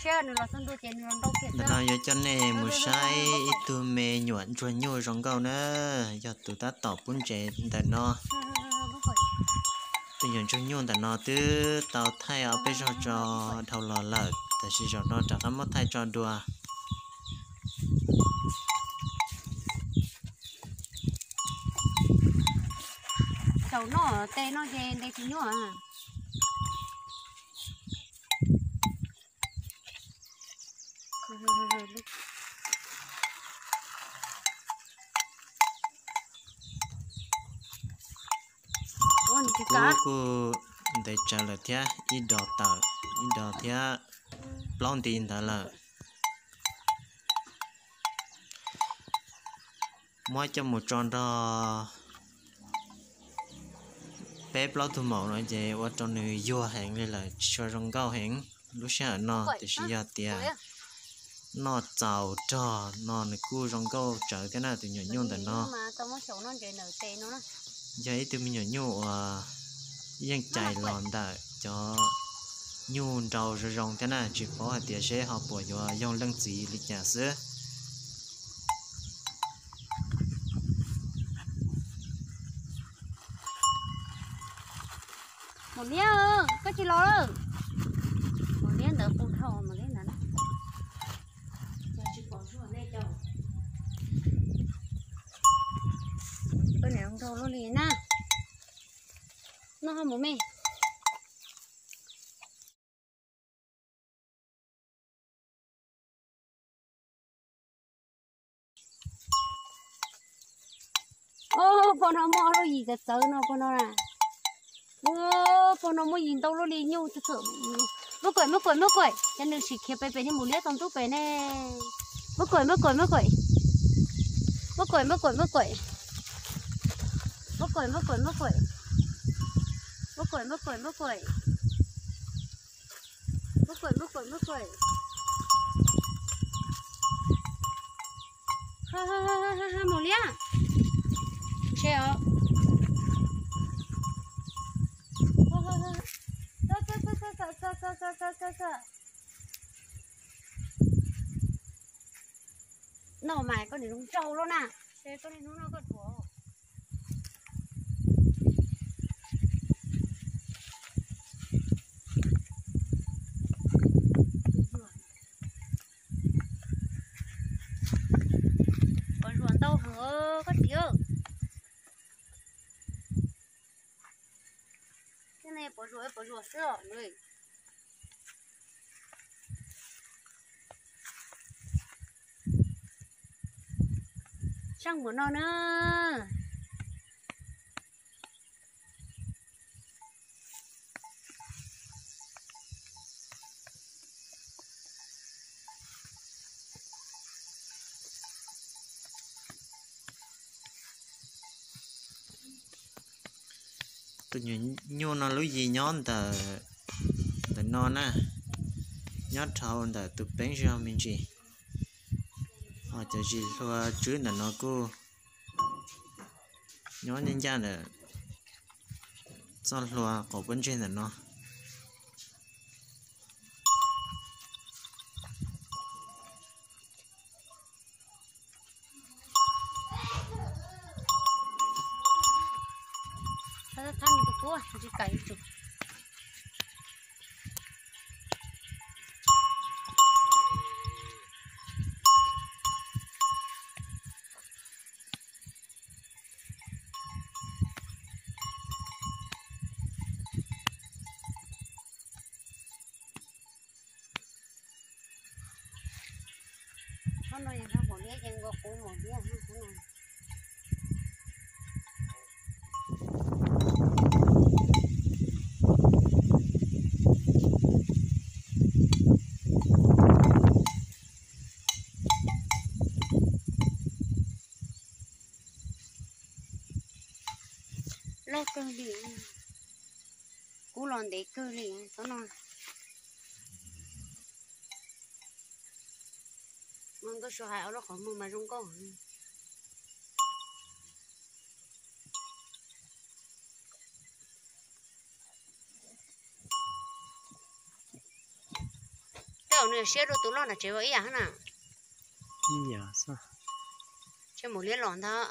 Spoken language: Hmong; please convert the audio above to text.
Ntawm no yuav coj nej mus saib ib tug me nyuam ntsuag nyuj zoo nkauj na, yog tus tab tom pub ntsev ntawm no. Tus nyuam ntsuag nyuj ntawm no twb tau thaij ob peb zaug tso dhau los lawm, tab sis zaum no rov qab muab thaij tso dua. Thaum noj tes no ces ntes tsis nyuaj. Kuv kuj ntes tsawv lawm thiab, ib dos tawm, ib dos thiab, plaub nti ntawd lawm. Muab coj mus tso nrog peb plaub tug maum no ces ua rau nws yuag heev li lawm, tsis tshua zoo nkauj heev lub sij hawm no, tiam sis yog tias noj txaus rog no nws kuj zoo nkauj tsawv thiab na. Tus nyuam nyuj ntawm no yog ib tug me nyuam nyuj uas yeej cais los ntawm cov nyuj nrau zoo zoo thiab na, tsis paub hais tias seb ho puas yuav yoog leej txiv li cas xwb. Maum liab, koj tsis los lawm. Maum liab ntawd qus dhau maum liab ntawd. Koj niam zoo nraug luaj li na. Noj ho mus me. Pog no muaj ob lub yim txawv txawv no pog no na. Pog no muaj yim ntau luaj li nyuj txhua txhua. Muab kuam, muab kuam, muab kuam, ces nws sim khiav pem pem niag maum liab tau ntub pem ne. Muab kuam, muab kuam, muab kuam. Muab kuam, muab kuam, muab kuam. Muab kuam, muab kuam, muab kuam. Muab kuam, muab kuam, muab kuam. Muab kuam, muab kuam, muab kuam. Maum liab. Ntshe os. Noj mas koj niam zoo nraug luaj na. Koj niam hnub no koj ruam. Pos zuam ntau heev koj txiv. Thiab ne pos zuam pos zuam xwb os. Sab npaum no na. Tus nyuam nyuj no lub yim nyob ntawm, ntawm no na, nyob dhau ntawm tus peeb zog me ntsis. Ho cov zis hlua tswb ntawm no kuj nyob ncaj ncaj ntawm txoj hlua qaum pob ntseg ntawm no. Qhov no yog maum liab ces nkaus qub maum liab. Loj kawg li, kub los ntev kawg li xwb no. Mus ntuj su hais ua lub qhov muag mas zoo nkauj. Nws siab dua tus loj nram tsev ua ib yam na. Ib yam xwb. Tsis mus liab los ntag.